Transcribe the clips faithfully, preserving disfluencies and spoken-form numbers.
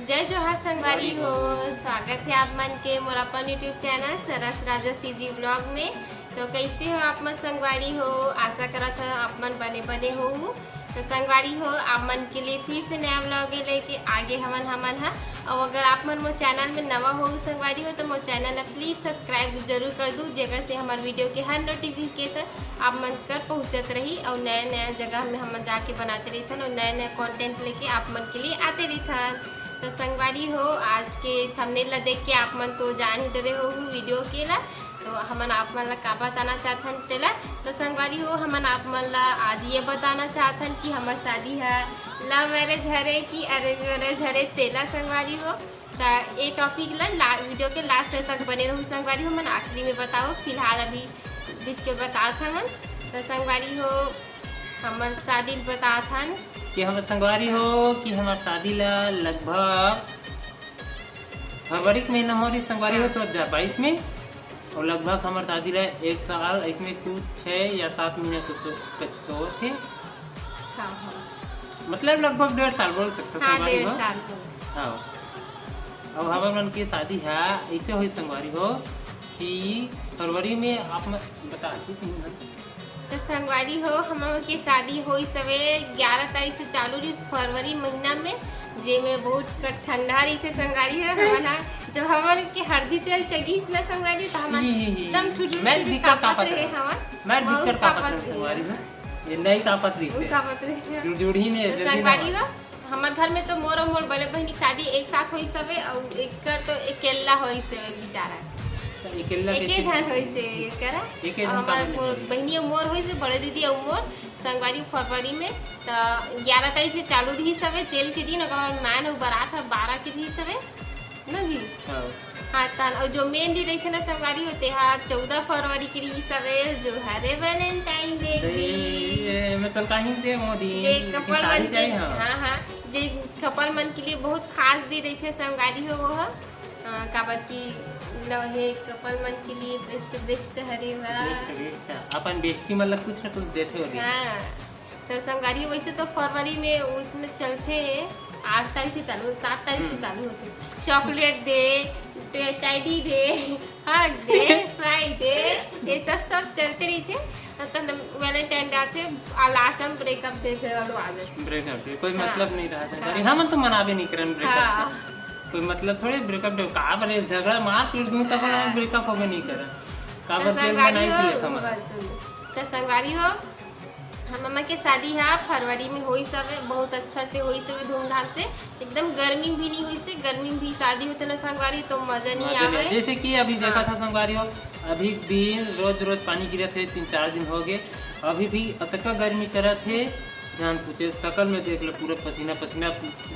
जय जोहार संगवारी हो, स्वागत हे आप मन के मोर अपन YouTube चैनल सरस राजा CG व्लॉग में। तो कैसे हो आप मन संगवारी हो? आशा करत हो आप मन बने बने होहू। तो संगवारी हो, आप मन के लिए फिर से नया व्लॉग लेके आगे हवन हमन हा। और अगर आप मन मोर चैनल में नवा हो संगवारी हो, तो मोर चैनल ला प्लीज सब्सक्राइब जरूर कर दू, जेकर से हमर वीडियो के हर नोटिफिकेशन आप मन कर पहुँचत रही और नया नया जगह में हमन जाके बनाते रहिथन और नया नया कंटेंट लेके आप मन के लिए आते रहिथन। तो संगवारी हो, आज के थंबनेल ला देख के आप मन तो जान ही डरे होहू वीडियो के ला। तो हमन आप मन ला का बताना चाहथन तेला। तो संगवारी हो, हमन आप मन ला आज ये बताना चाहथन कि हमर शादी ह लव मैरिज हरे कि अरेंज मैरिज हरे तेला संगवारी हो। त ये टॉपिक ला, ला वीडियो के लास्ट तक बने रहू संगवारी हो, हमन आखिरी में बताओ, फिलहाल अभी बीच के बतात हन। त संगवारी हो, हमर शादी ल बतात हन। कि हमर संगवारी हो कि हमर शादी ला लगभग फरवरी के महीना में हो रही संगवारी हो, तो दो हज़ार बाईस में, और लगभग हमर शादी ला एक साल, इसमें कुछ छः या सात महीना कुछ सो-, कुछ सो होथे। हाँ, हाँ। मतलब लगभग डेढ़ साल बोल सकते हो हाँ, संगवारी डेढ़ हो। साल हो। हाँ। और हमर मन के शादी है ऐसे होई संगवारी हो कि फरवरी में आप म-, बता दी तुम मन। तो संगवारी हो, हमन के शादी होइस हवे ग्यारह तारीख से चालू रहिस फरवरी महीना में, जेमे बहुत क-, ठंडा रहिथे संगवारी हो। हमन ह, जब हमन के हरदी तेल चघिस ना संगवारी, तो हमन छी। एकदम ठुठुर मैं ठुठुर बिकर कांपत कांपत रहे रहूं। हमन। मैं बहुत बिकर कांपत कांपत रहूं रहे। संगवारी हो। ये नहीं कांपत रही वो से। कांपत रहे। जुड़जुड़ही ने तो जल्दी ना संगवारी हो। हो, हमर घर में तो मोर अउ मोर बड़े बहिनी के शादी एक साथ होइस हवे, अउ एकर तो अकेल्ला होइस हवे बेचारा। तो अकेल्ला एके कैसे झन होइस हवे एकर। एके अउ झन हमर काबर मोर नहीं होइस? बहिनी अउ मोर होइस हवे, बड़े दीदी अउ मोर संगवारी फरवरी में। त ग्यारह तारीख से चालू रहिस हवे तेल के दिन, ओकर बाद नान अउ बारात ह बारह के रहिस हवे। ना जी? हाँ। हाँ, तन, अउ जो मेन दिन रहिथे ना संगवारी हो, तेहा चौदह फरवरी के रहिस हवे, जो हरे Valentine Day के दिन। ए, मैं तो कहीं दे मोदी, जे लेकिन कपल शादी मन के, जाए, हाँ। हाँ, हाँ, जे कपल मन के लिए बहुत खास दिन रहिथे संगवारी हो वो ह। अ, काबर कि लव हे कपल मन के लिए बेस्ट, बेस्ट हरे बा। Best, best. अपन बेस्टी मन ला कुछ ना कुछ देथे हो दिन। हाँ। तो संगवारी, वैसे तो फरवरी में उसमें चलथे, आठ तारीख से चालू, सात तारीख से हम्म। चालू होथे। चॉकलेट दे, टे-, टेडी दे, हग दे, फ्राई दे, ये सब, सब चलते रहिथे। तब तक Valentine Day आथे, आ लास्ट में ब्रेकअप डे घलो आ जाथे। ब्रेकअप डे, कोई हाँ। मतलब नहीं रहा था। हाँ। हमन तो मनाबे नहीं करन ब्रेकअप हाँ। डे। कोई मतलब थोड़े ब्रेकअप डे, का बरे झगड़ा मार पीट दूं तब हाँ। ब्रेकअप होबे नहीं करन। का तो बरे संगवारी मनाई हो, से लेखा मन। बस सुन। तो संगवारी हो, हमर मन के शादी ह फरवरी में होइस हवे, बहुत अच्छा से होइस हवे, धूमधाम से। एकदम गर्मी भी नहीं होइस हे, गर्मी में भी शादी होथे ना संगवारी, तो मजा नहीं मजा नहीं आवे। आवे। जैसे कि अभी हाँ। देखा था संगवारी हो, अभी दिन रोज रोज पानी गिरत हे, तीन चार दिन हो गए, अभी भी अतका गर्मी करत हे, जान पूछे, शकल में देख लो, पूरा पसीना पसीना,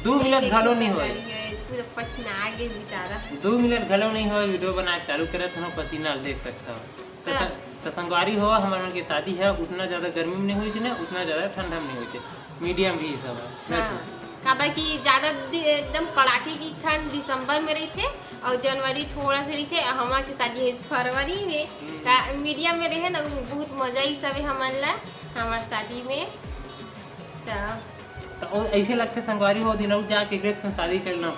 दू ये मिनट देखो घलो नहीं होए। संगवारी हो, पूरा पछना आगे बेचारा। दू मिनट घलो नहीं होए, वीडियो बना के चालू करत हन, पसीना देख सकता हो। तो हाँ। स-, तो संगवारी हो, हमर मन के शादी है, उतना ज्यादा गर्मी में नहीं होइस हे ना, उतना ज्यादा ठंडा में नहीं होइस हे, मीडियम भी सब है। हाँ। काबर कि ज्यादा दि-, एकदम कड़ाके की ठंड दिसंबर में रहिथे, अउ जनवरी थोड़ा से रहिथे, अउ हमर के शादी है इस फरवरी में, हम्म। त मीडियम में रहे ना, बहुत मजा ही सब है हमन ला, हमर शादी में। त तो ओ, ऐसे लगथे संगवारी हो, दिन अउ जाके एकरे संग शादी कर लेना।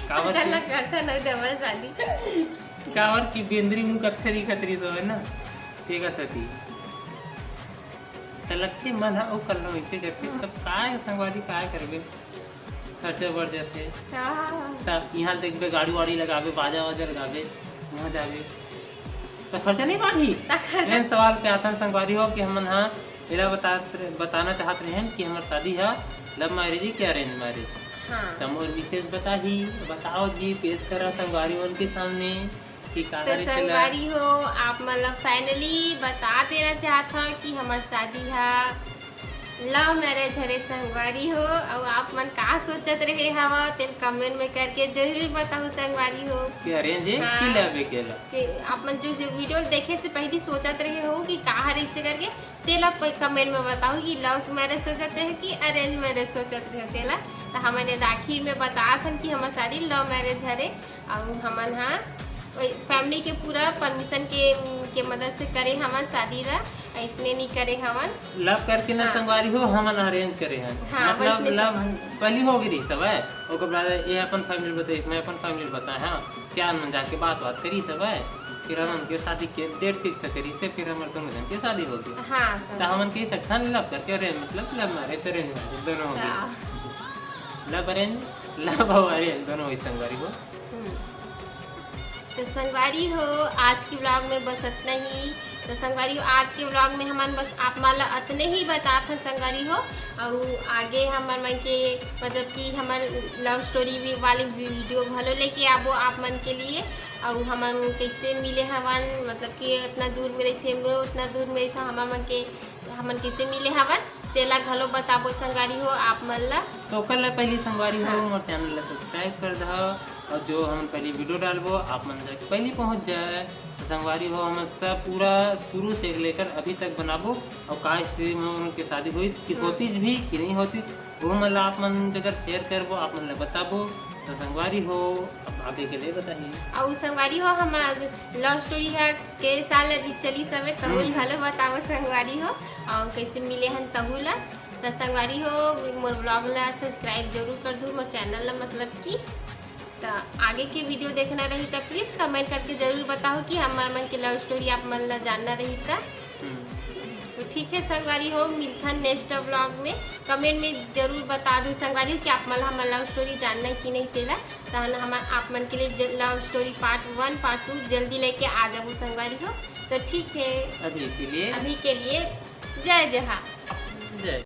काबर चल कि ना करथन ना डबल शादी। काबर कि बेंदरी मुंह कच्छा दिखत रहिस हवय ना, तेकर सेती। त लगथे मन ह ओ कर लो ऐसे करके, हाँ। तब काय संगवारी काय करबे, खर्चा बढ़ जाथे। हाँ। त इहाँ देखबे गाड़ी वाड़ी लगाबे, बाजा वाजा लगाबे, वहाँ जाबे, त खर्चा नहीं बढ़ही? त खर्चा एन सवाल पे आथन संगवारी हो कि हमन ह एला बतात, बताना चाहत रहेन कि हमर शादी ह लव मैरिज ही कि अरेंज मैरिज। हाँ। त मोर मिसेज बताही, बताओ जी, पेश करा संगवारी मन के सामने कि का तो करे चला। संगवारी हो, आप मन ला finally बता देना चाहत हव कि हमर शादी ह लव मैरिज हरे संगवारी हो। अउ आप मन का सोचत रहे हव, तेन कमेंट में करके जरूर बताहू संगवारी हो। कि अरेंज है हाँ। कि लव है केला? कि आप मन जो, जो वीडियो देखे से पहली सोचत रहे हो कि का हरे इसे करके, तेला प-, कमेंट में बताओ कि लव मैरिज सोचत रहे कि अरेंज मैरिज सोचत रहे तेला। त हमन ये आखिर में बतात हन कि हमर शादी लव मैरिज हरे, अउ हमन हा ओई फैमिली के पूरा परमिशन के, के मदद से करे हमन शादी ला। ऐसने नहीं करे हवन। लव करके ना हाँ। संगवारी हो, हमन अरेंज करे हन। हाँ, मतलब वैसने लव समझ। पहली हो गई रही सब है, ओकर बाद ये अपन फैमिली बताई, मैं अपन फैमिली बताए, हाँ, सियान मन जाके बात बात करी सब है, फिर हमन के शादी के डेट फिक्स करी से, फिर हमर दोनों जन के शादी हो गई। हाँ तो संग हमन कह सकथन लव करके अरेंज, मतलब लव मैरिज अरेंज मैरिज दोनों हो गई। हाँ। लव अरेंज, लव और अरेंज दोनों हो संगवारी हो। हम्म। तो संगवारी हो, आज की व्लॉग में बस इतना ही। तो संगवारी हो, आज के व्लॉग में हमन बस आप मन ला अतने ही बतात हन संगवारी हो। और आगे हमन मन के मतलब कि हमर लव स्टोरी वाली वीडियो घलो लेके आबो आप मन के लिए। और हमन कैसे मिले हवन, मतलब कि इतना दूर में रहते वो, उतना दूर में रहते हमर मन के, हमन कैसे मिले हवन, तेला घलो बताबो संगवारी हो आप मन ला। तो ओकर ले पहली संगवारी हो, हाँ। मोर चैनल ला सब्सक्राइब कर दहो, और जो हम पहली वीडियो डालबो आप मन तक पहली पहुंच जाए। तो संगवारी हो, हम सब पूरा शुरू से लेकर अभी तक बनाबो, और का स्थिति में उनके शादी होइस कि हम्म। होतीस भी कि नहीं होतीस, वो मन ला आप मन जगह शेयर करबो, आप मन ला बताबो। तो संगवारी हो, अब आगे के लिए बताइए। और संगवारी हो, हमार लव स्टोरी है के साल अभी चली सवे, तहु हम्म। घलो बताओ संगवारी हो, और कैसे मिले हन तहु ला। तो संगवारी हो, मोर व्लॉग ला सब्सक्राइब जरूर कर दू, मोर चैनल ला मतलब कि। तो आगे के वीडियो देखना रही तो प्लीज कमेंट करके जरूर बताओ कि हमार मन के लव स्टोरी आप मन ला जानना रही तो। हम्म। तो ठीक है संगवारी हो, मिलथन नेक्स्ट व्लॉग में। कमेंट में जरूर बता दू संगवारी हो कि आप मन ला हमार लव स्टोरी जानना है कि नहीं तेला। तहन हम आप मन के लिए लव स्टोरी पार्ट वन पार्ट टू जल्दी लेके आ जाबो संगवारी हो। तो ठीक है, अभी के लिए अभी के लिए जय जोहार। जय।